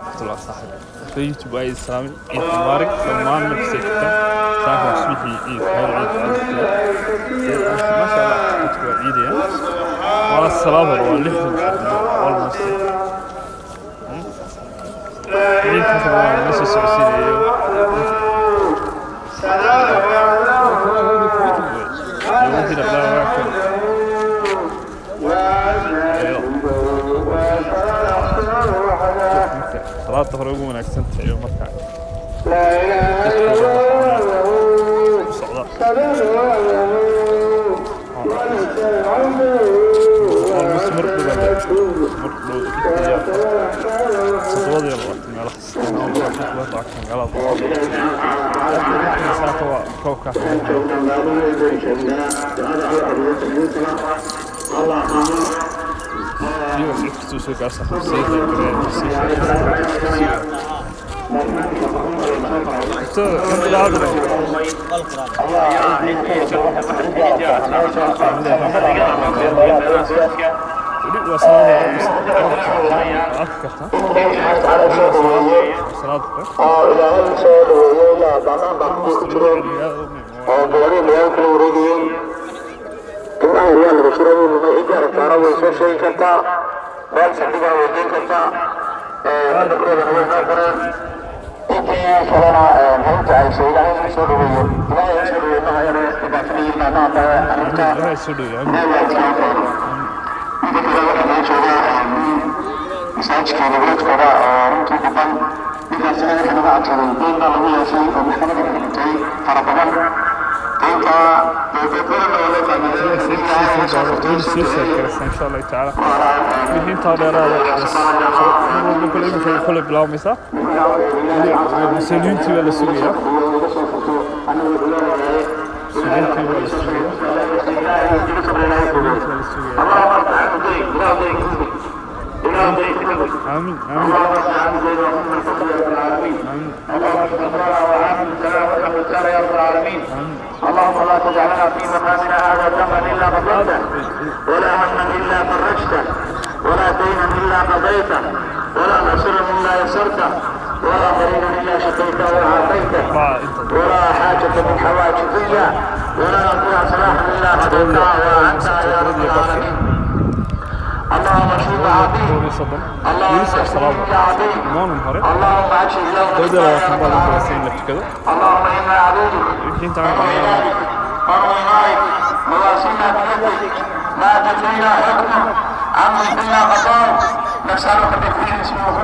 Waraxmatullah saaxiib reer YouTube, waa idin salaamay. Ciid mubaarak dhammaan meel kastay joogtaan. Saaka waa subaxii ciid, khayr ciid ciid. Maasha Allah, dadku waa ciidayaan. Waa salaad hore, waa 6da subaxnimo almost. Ciidkaas waa la soo socodsiinayo. Wixii dhaqdaa waa kan iyo marka salaada hore ugu wanaagsan tahay iyo marka dadka u socda almost mar dhow mar dhow 6:27 meelahaas magaalada saaka waa roobka. Viewers, cid kastuu soo gaarsa sii gareen, sii weli waa salaada hore, waa arki kartaa salaada hore. Oo Ilaahay soo dhaweeyey ilaa bannaan baa kuwii ku jireen oo gawaarida magaalada kala wareegayeen. Gabdhaha waa laga shiray lumay, cidii aragtaana way soo sheegi kartaa, meel saldhigaa way geyn kartaa, nambarkoodana way noo qoreen. Intii kalena haynta ayso Ilaahay soo dhaweeyo, Ilaahay soo dhaweeyo. Mahayane dhibaatada yimaadaan baa arrinta. Ilaahay soo dhaweeyo, amiin. Ilaahay waa iska keeno. Inta kale waxaa noo jooga masaajidka nabadkooda oo runtii dhiban. Ninkaasina wuxuu naga codsaday, deyn baa lagu yeeshay oo maxkamadda ku dhintay fara badan. Deynta dowladana waa loo wayna sii share garaysaa insha Allahu tacaala. Wixii intaa dheeraada mar walba kole imika kole bilaabmaysaa. Weli mas-uuliyiintii baa la sugayaa, mas-uuliyiintii baa la sugayaa, mas-uuliyiintii baa la sugayaa. Aamin, aamin, aamin. aamin. اللهم لا تجعلنا في مقامنا هذا ذنبا الا غفرته، ولا هما الا فرجته، ولا دينا الا قضيته، ولا معسرا الا يسرته، ولا مريضا الا شفيته وعافيته، baa inta ولا حاجة من حوائج الدنيا ولا فيها صلاح الا قضيتها وانت يا رب العالمين. اللهم اشف عافيه. 31 اللهم weli اشف salaada عافيه. Morning hore اللهم عجل له 27 baa la horeysa in la tukado. اللهم انا عبيدك Wixii intaa dheeraada ورويناك مواسينا بيدك، ما فينا حكمك، عمل فينا قضاء، نسألك بكل اسم هو